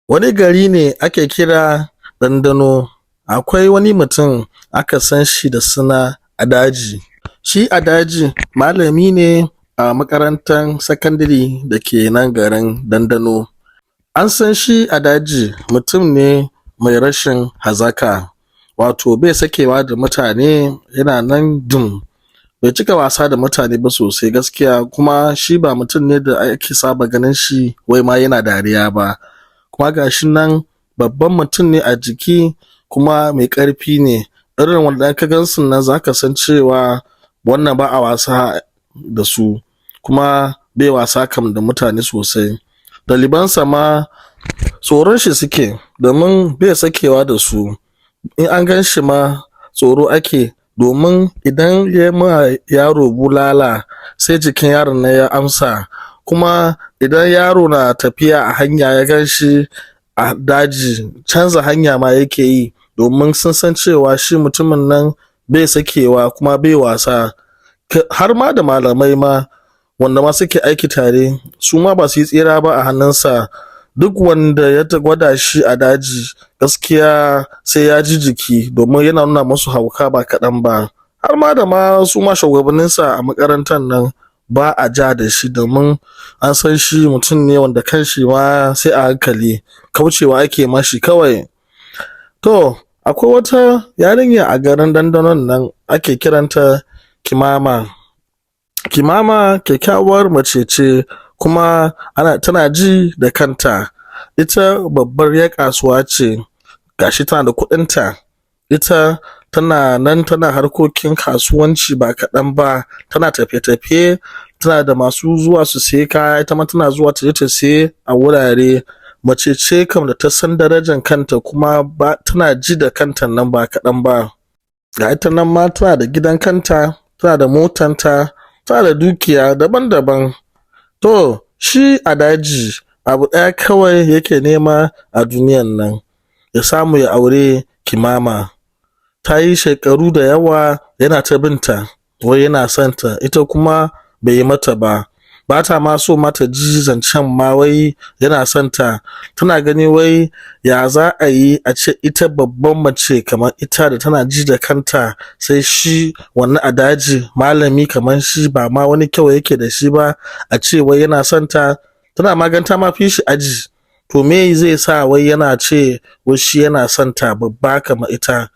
Wani gari ne ake kira Dandano. Akwai wani mutum aka san shi da suna Adaji. Shi Adaji malami ne a makarantar sakandare da ke nan garin Dandano. An san shi Adaji mutum ne mai rashin hazaka, wato bai sakewa da mutane, yana nan dum, bai cika wasa da mutane ba sosai gaskiya. Kuma shi ba mutum ne da ake saba ganin shi wai ma yana dariya ba. Kuma ga shi nan babban mutum ne a jiki, kuma mai ƙarfi ne, irin wanda in ka gansu nan za ka san cewa wannan ba a wasa da su, kuma bai wasa kam da mutane sosai. Ɗalibansa ma tsoron shi suke, domin bai sakewa da su. In an gan shi ma tsoro ake, domin idan ya ma yaro bulala, sai jikin yaron nan ya amsa. Kuma idan yaro na tafiya a hanya ya gan shi a daji, canza hanya ma yake yi, domin sun san cewa shi mutumin nan bai sakewa kuma bai wasa. Har ma da malamai ma wanda ma suke aiki tare, su ma ba su yi tsira ba a hannunsa. Duk wanda ya gwada shi a daji, gaskiya sai ya ji jiki, domin yana nuna musu hauka ba kaɗan ba. Har ma da ma su ma shugabanninsa a makarantar nan, ba a ja da shi, domin an san shi mutum ne wanda kanshi ma sai a hankali, kaucewa ake mashi kawai. To, akwai wata yarinya a garin Dandanon nan ake kiranta Kimama. Kimama kyakkyawar mace ce, kuma ana tana ji da kanta. Ita babbar 'yar kasuwa ce, gashi tana da kuɗinta. Ita tana nan tana harkokin kasuwanci ba kaɗan ba, tana tafiye-tafiye, tana da masu zuwa su sayi kaya, ita ma tana zuwa ta je ta siye a wurare. Mace ce kam da ta san darajan kanta, kuma ba tana ji da kanta nan ba kaɗan ba. Ga ita nan ma tana da gidan kanta, tana da motanta, tana da dukiya daban-daban. To, shi Adaji abu ɗaya kawai yake nema a duniyan nan, ya samu ya aure Kimama. Ta yi shekaru da yawa yana ta binta, wai yana son ta, ita kuma bai yi mata ba. Ba ta ma so ma ta ji zancen ma wai yana son ta. Tana gani wai ya za a yi a ce ita babban mace kamar ita da tana ji da kanta, sai shi wannan Adaji, malami kamar shi, ba ma wani kyau yake da shi ba, a ce wai yana son ta. Tana ma ganin ta ma fi shi aji, to me zai sa wai yana ce wai shi yana son ta, babba kamar ita?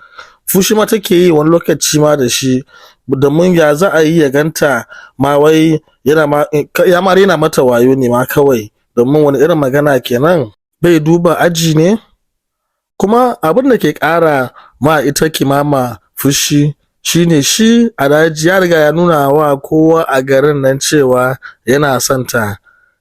Fushi ma take yi wani lokaci ma da shi, domin ya za a yi ya ganta ma wai yana ma ya ma raina mata wayo ne ma kawai, domin wani irin magana kenan? Bai duba aji ne? Kuma abin da ke ƙara ma ita Kimama fushi shine shi Adaji ya riga ya nuna wa kowa a garin nan cewa yana son ta.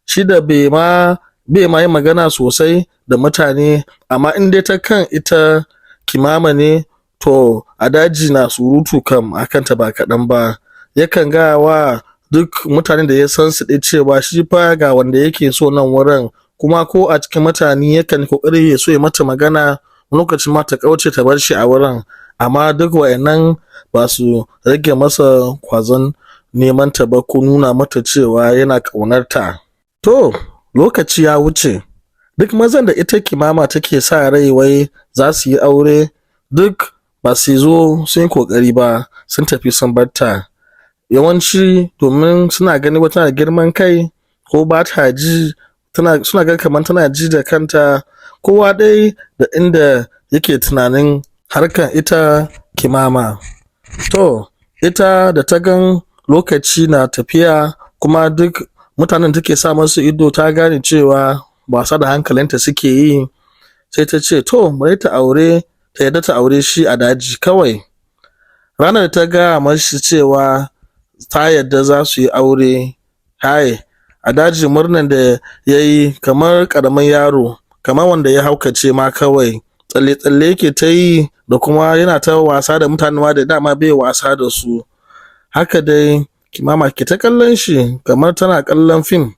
Shi da bai ma yi magana sosai da mutane, amma in dai ta kan ita Kimama ne, to Adaji na surutu kam a kanta ba kaɗan ba. Yakan gaya wa duk mutanen da ya san su dai cewa shi fa ga wanda yake so nan wurin. Kuma ko a cikin mutane yakan kokari ya so ya mata magana, lokacin ma ta kauce ta bar shi a wurin, amma duk wayannan ba su rage masa kwazon neman ta ba ko nuna mata cewa yana ƙaunar ta. To, lokaci ya wuce. Duk mazan da ita Kimama take sa rai wai za su yi aure, duk ba su zo sun yi kokari ba, sun tafi sun bar ta. Yawanci domin suna gani wata da girman kai ko ba ta ji, tana suna ga kamar tana ji da kanta. Kowa dai da inda yake tunanin harkan ita Kimama. To, ita da ta gan lokaci na tafiya, kuma duk mutanen take sa masu ido ta gane cewa wasa da hankalinta suke yi, sai ta ce to, bari ta aure, ta yarda ta aure shi Adaji kawai. Ranar da ta gaya mashi cewa ta yarda za su yi aure, hai, Adaji murnan da ya yi kamar ƙaramin yaro, kamar wanda ya haukace ma kawai. Tsalle-tsalle yake ta yi, da kuma yana ta wasa da mutane ma da dama bai wasa da su. Haka dai Kimama ke ta kallon shi kamar tana kallon fim.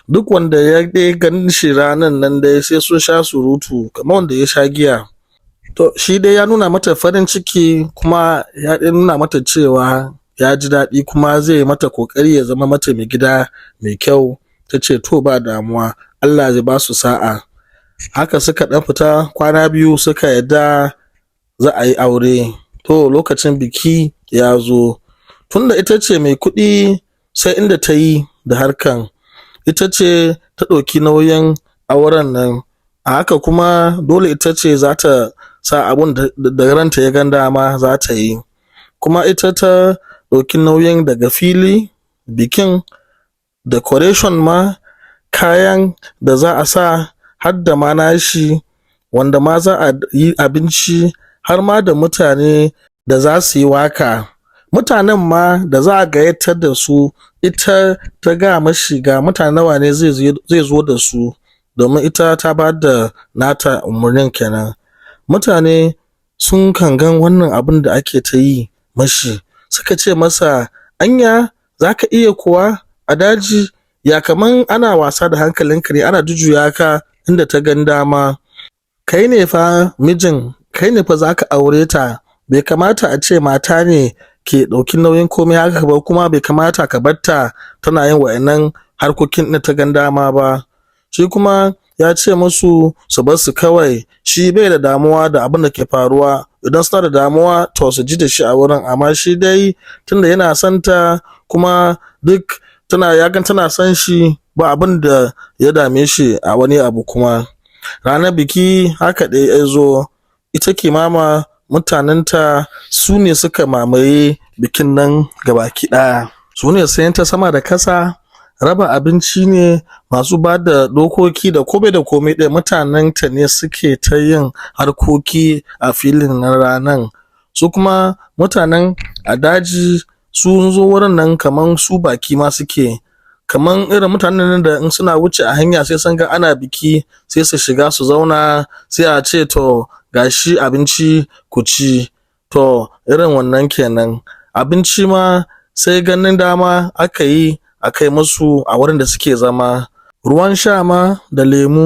Duk wanda ya dai gan shi ranan nan dai sai sun sha surutu kamar wanda ya sha giya. To, shi dai ya nuna mata farin ciki, kuma ya dai nuna mata cewa ya ji daɗi, kuma zai mata kokari ya zama mata mai gida mai kyau. Ta ce to, ba damuwa, Allah zai ba su sa'a. Haka suka ɗan fita kwana 2 suka yadda za a yi aure. To lokacin biki ya zo, tunda ita ce mai kuɗi, sai inda ta yi da harkan, ita ce ta ɗauki nauyin auren nan. A haka kuma dole ita ce za ta sa abun da ranta ya gan dama za ta yi. Kuma ita ta ɗauki nauyin daga fili bikin, decoration ma, kayan da za a sa, har da ma nashi, wanda ma za a yi abinci, har ma da mutane da za su yi waka. Mutanen ma da za a gayyatar da su, ita ta gaya mashi ga mutane nawa ne zai zo da su, domin ita ta ba da nata umarnin kenan. Mutane sun kan gan wannan abun da ake ta yi mashi, suka ce masa, "Anya za ka iya kuwa a daji? Ya kaman ana wasa da hankalinka ne, ana jujjuya ka inda ta gan dama. Kai ne fa mijin, kai ne fa za ka aure ta. Bai kamata a ce mata ne ke ɗauki nauyin komai haka ba, kuma bai kamata ka bar ta tana yin wa'innan harkokin da ta gan dama ba." Shi kuma ya ce musu su bar su kawai, shi bai da damuwa da abin da ke faruwa. Idan suna da damuwa, to su ji da shi a wurin, amma shi dai tunda yana son ta, kuma duk tana ya gan tana son shi, ba abin da ya dame shi a wani abu kuma. Ranar biki haka dai ya zo, ita Kimama mutanenta su ne suka mamaye bikin nan gabaki ɗaya. Su ne sayan ta sama da kasa, raba abinci ne, masu ba da dokoki da komai da komai ɗin, mutanenta ne suke ta yin harkoki a filin na ranan. Su kuma mutanen a daji sun zo wurin nan kaman su baki ma suke, kaman irin mutanen nan da in suna wuce a hanya sai sun ga ana biki sai su shiga su zauna, sai a ce, "To gashi abinci ku ci." To irin wannan kenan. Abinci ma sai ganin dama aka yi a kai musu a wurin da suke zama. Ruwan sha ma da lemu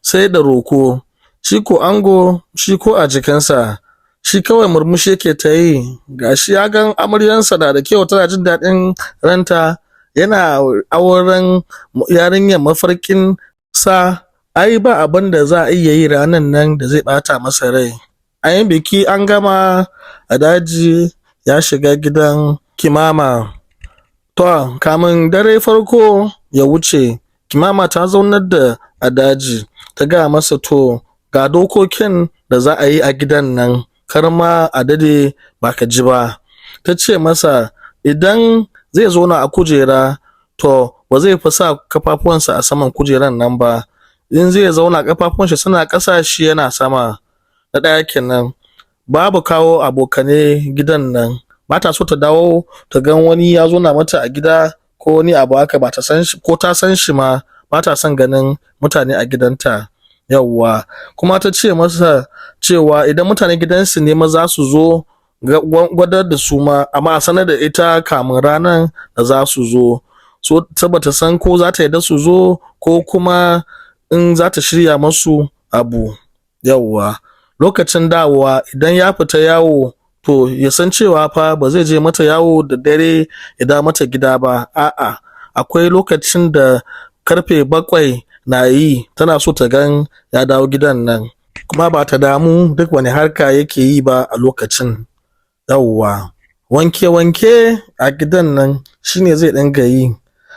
sai da roko. Shi ko ango, shi ko a jikinsa, shi kawai murmushi yake ta yi. Gashi ya gan amaryansa na da kyau, tana jin daɗin ranta, yana auren yarinyar mafarkin sa. Ai ba abin da za a iya yi ranan nan da zai ɓata masa rai. An yi biki an gama, a daji ya shiga gidan Kimama. To kamin dare farko ya wuce, Kimama ta zaunar da Adaji, ta gaya masa, to ga dokokin da za a yi a gidan nan, kar ma a dade ba ka ji ba. Ta ce masa idan zai zauna a kujera, to ba zai fi sa kafafuwansa a saman kujeran nan ba. In zai zauna, kafafuwan shi suna ƙasa, shi yana sama. Na ɗaya kenan. Babu kawo abokane gidan nan. Ba ta so ta dawo ta gan wani ya zauna mata a gida ko wani abu haka, ba ta san shi ko ta san shi ma, ba ta son ganin mutane a gidanta. Yawwa. Kuma ta ce masa cewa idan mutanen gidansu ne ma za su zo gwadar da su ma, amma a sanar da ita kamin ranar da za su zo, so saboda san ko za ta yarda su zo ko kuma in za ta shirya masu abu. Yawwa. Lokacin dawowa, idan ya fita yawo, to ya san cewa fa ba zai je mata yawo da dare ya dawo mata gida ba. A'a, akwai lokacin da karfe 7 na yi tana so ta gan ya dawo gidan nan, kuma ba ta damu duk wani harka yake yi ba a lokacin. Yawwa. Wanke-wanke a gidan nan shine zai dinga yi,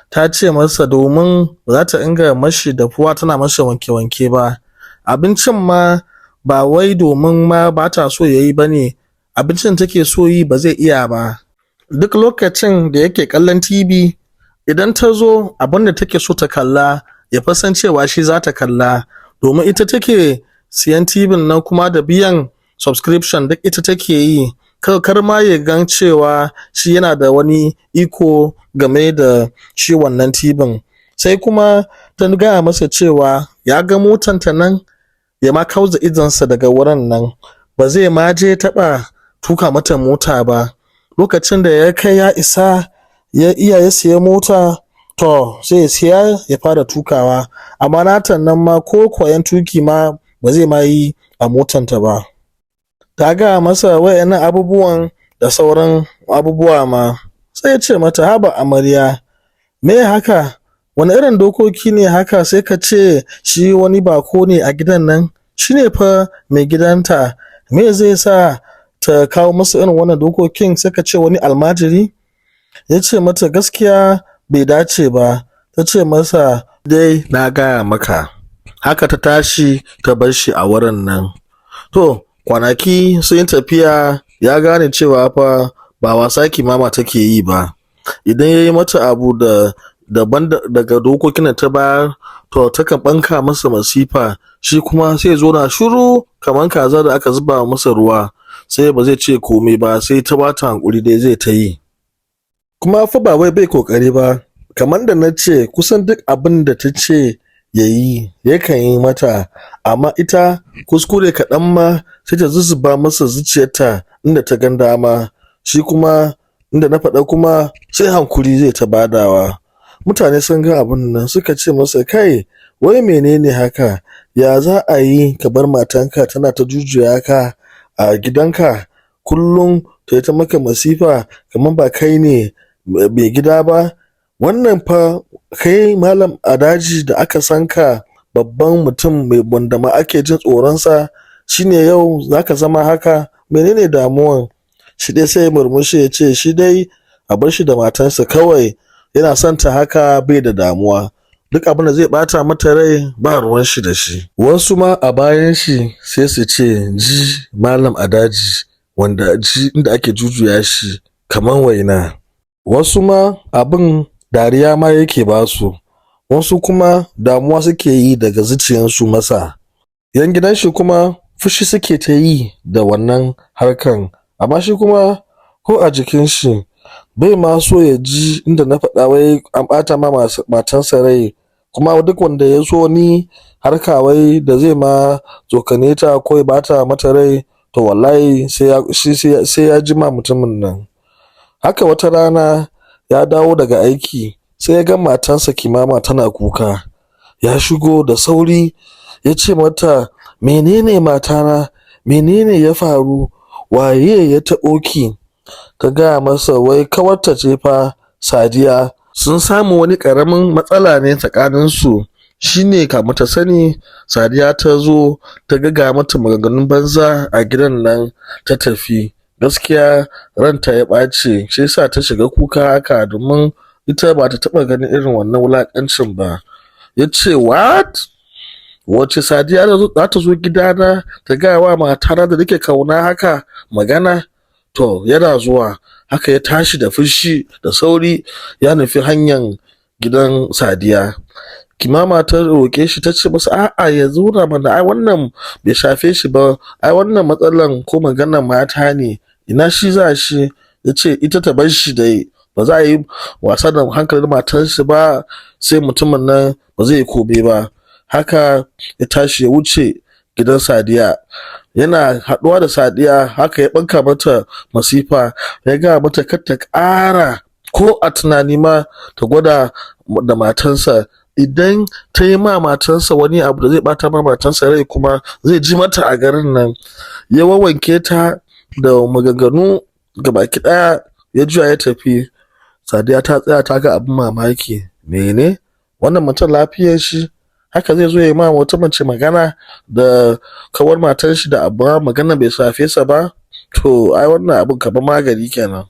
ta ce masa, domin ba za ta dinga mashi dafuwa tana masa wanke-wanke ba. Abincin ma ba wai domin ma ba ta so ya yi ba ne, abincin take so yi ba zai iya ba. Duk lokacin da yake kallon TV, idan ta zo abin da take so ta kalla, ya fa san cewa shi za ta kalla, domin ita take siyan TV nan kuma da biyan subscription duk ita take yi. Kar ma ya gan cewa shi yana da wani iko game da shi wannan TV. Sai kuma ta gaya masa cewa ya ga motanta nan, ya ma kau da idonsa daga wurin nan, ba zai ma je taɓa tuka mata mota ba. Lokacin da ya kai ya isa ya iya ya siya mota, to sai ya siya ya fara tukawa, amma natan nan ma ko koyan tuki ma ba zai ma yi a motanta ba. Ta gaya masa wayannan abubuwan da sauran abubuwa ma. Sai ya ce mata, "Haba amarya, me haka?" Wani irin dokoki ne haka? Sai ka ce shi wani bako ne a gidan nan, shi ne fa mai gidanta. Me zai sa ta kawo masa irin wannan dokokin, sai ka ce wani almajiri? Ya ce mata gaskiya bai dace ba. Ta ce masa, dai na gaya maka. Haka ta tashi ta bar shi a wurin nan. To, kwanaki sun yi tafiya, ya gane cewa fa ba wasa Kimama take yi ba. Idan ya yi mata abu da daban daga dokokin da ta bayar, to takan ɓanka masa masifa, shi kuma sai ya zauna shiru kamar kaza da aka zuba masa ruwa, sai ba zai ce komai ba, sai ta bata hankuri dai zai ta yi. Kuma fa ba wai bai kokari ba, kamar da na ce, kusan duk abin da ta ce ya yi yakan yi mata, amma ita kuskure kaɗan ma sai ta zuzzuba masa zuciyarta inda ta gan dama, shi kuma inda na faɗa kuma sai hankuri zai ta badawa. Mutane sun ga abun nan suka ce masa, kai, wai menene haka? Ya za a yi ka bar matanka tana ta jujjuya ka a gidanka, kullum ta yi ta maka masifa kamar ba kai ne mai gida ba? Wannan fa kai, Malam Adaji da aka san ka babban mutum mai wanda ma ake jin tsoronsa, shine yau zaka zama haka? Menene damuwan? Shi dai sai ya murmushi ya ce shi dai a bar shi da matarsa kawai, yana son ta haka, bai da damuwa, duk abin da zai bata mata rai ba ruwan shi da shi. Wasu ma a bayan shi sai su ce, ji Malam Adaji wanda ji inda ake jujjuya shi kamar waina. Wasu ma abin dariya ma yake basu, wasu kuma damuwa suke yi daga zuciyarsu masa. Yan gidan shi kuma fushi suke ta yi da wannan harkan, amma shi kuma ko a jikin shi, bai ma so ya ji inda na faɗa wai an ɓata ma matansa rai. Kuma duk wanda ya so wani harka wai da zai ma tsokane ta ko ya bata mata rai, to wallahi sai ya ji ma mutumin nan. Haka wata rana ya dawo daga aiki, sai ya ga matansa Kimama tana kuka. Ya shigo da sauri ya ce mata, menene matana? Menene ya faru? Waye ya taɓo ki? Ta gaya masa wai kawarta ce fa, Sadiya, sun samu wani ƙaramin matsala ne tsakaninsu, shine kamun ta sani Sadiya ta zo ta gaggaya mata maganganun banza a gidan nan ta tafi. Gaskiya ranta ya ɓaci, shi yasa ta shiga kuka haka, domin ita ba ta taɓa ganin irin wannan wulaƙancin ba. Ya ce, what? Wace Sadiya za ta zo gidana ta gaya wa matana da nake kauna haka magana? To, yana zuwa. Haka ya tashi da fushi, da sauri ya nufi hanyar gidan Sadiya. Kimama ta roƙe shi, ta ce masa a'a, ya zauna mana, ai wannan bai shafe shi ba, ai wannan matsalan ko maganan mata ne, ina shi za shi? Ya ce ita ta bar shi dai, ba za a yi wasa da hankalin matar shi ba, sai mutumin nan ba zai yi komai ba. Haka ya tashi ya wuce gidan Sadiya. Yana haɗuwa da Sadiya, haka ya ɓanka mata masifa, ya gaya mata kar ta ƙara ko a tunani ma ta gwada da matansa. Idan ta yi ma matansa wani abu da zai ɓata ma matansa rai kuma, zai ji mata a garin nan. Ya wawwanke ta da maganganu gabaki ɗaya, ya juya ya tafi. Sadiya ta tsaya ta ga abin mamaki. Mene wannan mutum, lafiyar shi haka zai zo ya yi ma wata mace magana da kawar matar shi da abu magana bai shafe sa ba? To, ai wannan abin kamar magani kenan.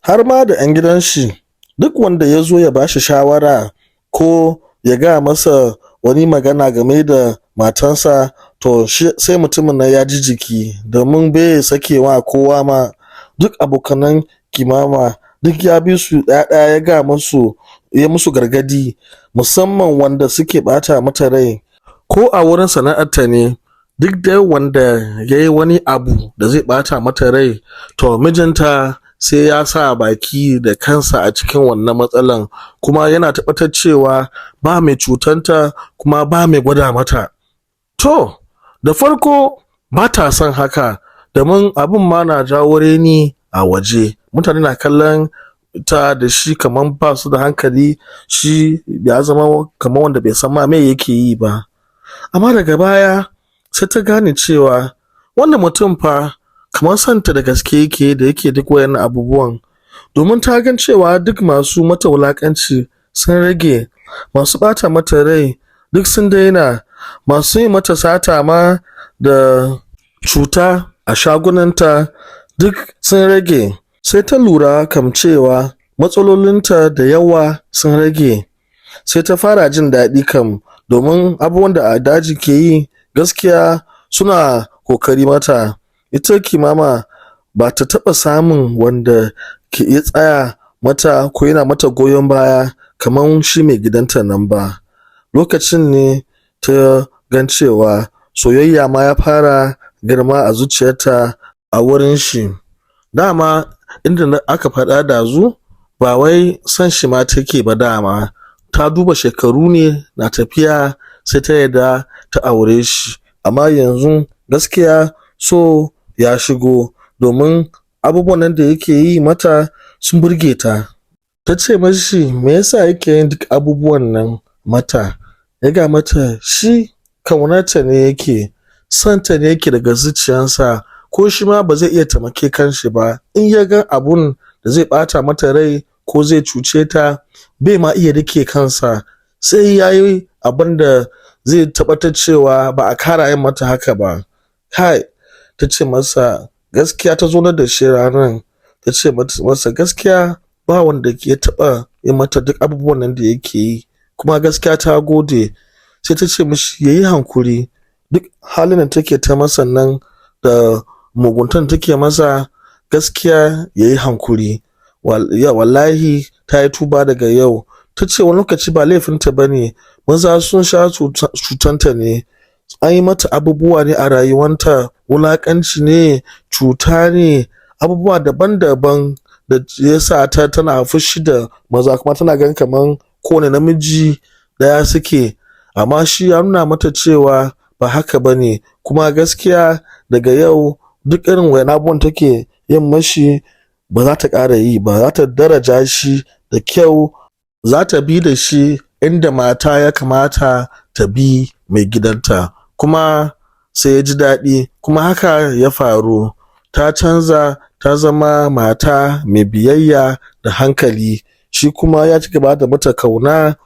Har ma da 'yan gidan shi, duk wanda ya zo ya bashi shawara ko ya gaya masa wani magana game da matansa, to sai mutumin nan ya ji jiki, domin bai sakewa kowa ma. Duk abokanan Kimama duk ya bi su ɗaya ɗaya, ya gaya musu, ya musu gargadi, musamman wanda suke ɓata mata rai. Ko a wurin sana'arta ne, duk dai wanda ya yi wani abu da zai ɓata mata rai, to mijinta sai ya sa baki da kansa a cikin wannan matsalan, kuma yana tabbatar cewa ba mai cutanta kuma ba mai gwada mata. To, da farko ba ta son haka, domin abin ma na jawo reni a waje, mutane na kallon ta da shi kamar ba su da hankali, shi ya zama kamar wanda bai san ma me yake yi ba. Amma daga baya sai ta gane cewa wannan mutum fa kamar santa da gaske yake da yake duk wayannan abubuwan, domin ta gan cewa duk masu mata wulakanci sun rage. Masu ɓata mata rai duk sun daina, masu yi mata sata ma da cuta a shagunanta duk sun rage. Sai ta lura kam cewa matsalolinta da yawa sun rage. Sai ta fara jin daɗi kam, domin abubuwan da Adaji ke yi gaskiya suna ƙoƙari mata. Ita Kimama ba ta taɓa samun wanda ke ya tsaya mata ko yana mata goyon baya kamar shi mai gidanta nan ba. Lokacin ne ta gan cewa soyayya ma ya fara girma a zuciyarta a wurin shi. Dama inda aka faɗa ɗazu, ba wai son shi ma take ba dama. Ta duba shekaru ne na tafiya, sai ta yarda ta aure shi. Amma yanzu gaskiya so ya shigo, domin abubuwan nan da yake yi mata sun burge ta. Ta ce mashi me yasa yake yin duk abubuwan nan mata. Ya gaya mata shi kaunarta ne yake, sonta ne yake daga zuciyarsa, ko shi ma ba zai iya taimake kanshi ba. In ya ga abun da zai ɓata mata rai ko zai cuce ta, bai ma iya rike kansa, sai ya yi abin da zai tabbatar cewa ba a kara yin mata haka ba. Kai, ta ce masa gaskiya, ta zaunar da shi ranar, ta ce masa gaskiya ba wanda ya taɓa yi mata duk abubuwan nan da yake yi, kuma gaskiya ta gode. Sai ta ce mishi ya yi hankuri, duk halin da take ta masa nan da muguntan take masa, gaskiya ya yi hankuri. Wallahi ta yi tuba daga yau. Ta ce wani lokaci ba laifinta ba ne, maza sun sha cutanta ne, an yi mata abubuwa ne a rayuwanta, wulakanci ne, cuta ne, abubuwa daban-daban da ya sa ta tana fushi da maza, kuma tana ganin kaman kowane namiji ɗaya suke. Amma shi ya nuna mata cewa ba haka ba ne, kuma gaskiya daga yau duk irin waɗannan abubuwan take yin mashi ba za ta ƙara yi ba. Za ta daraja shi da kyau, za ta bi da shi inda mata ya kamata ta bi mai gidanta. Kuma sai ya ji daɗi, kuma haka ya faru. Ta canza, ta zama mata mai biyayya da hankali. Shi kuma ya ci gaba da mata kauna,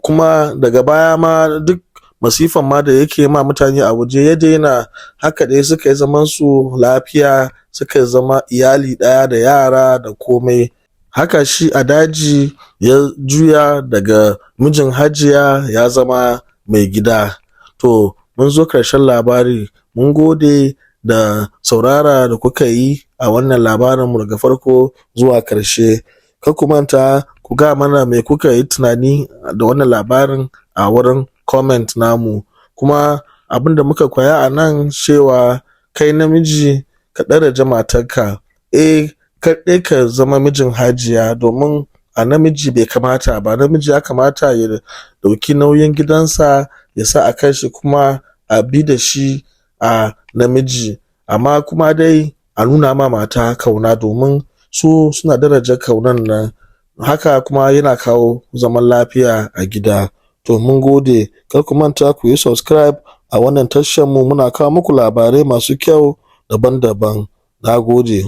kuma daga baya ma duk masifan ma da yake ma mutane a waje ya daina. Haka dai suka yi zaman su lafiya, suka zama iyali ɗaya da yara da komai. Haka shi a daji ya juya daga mijin hajiya ya zama mai gida. To, mun zo ƙarshen labari. Mun gode da saurara da kuka yi a wannan labarinmu daga farko zuwa ƙarshe. Kar ku manta ku gaya mana me kuka yi tunani da wannan labarin a wurin comment namu. Kuma abin da muka koya a nan cewa kai namiji ka daraja matarka. Eh, kar dai ka zama mijin hajiya, domin a namiji bai kamata ba. Namiji ya kamata ya ɗauki nauyin gidansa, ya sa a kan shi, kuma a bi da shi a namiji. Amma kuma dai a nuna ma mata kauna, domin su suna daraja kaunan nan. Haka kuma yana kawo zaman lafiya a gida. To, mun gode. Kar ku manta ku yi subscribe a wannan tashar mu. Muna kawo muku labarai masu kyau daban-daban. Na gode.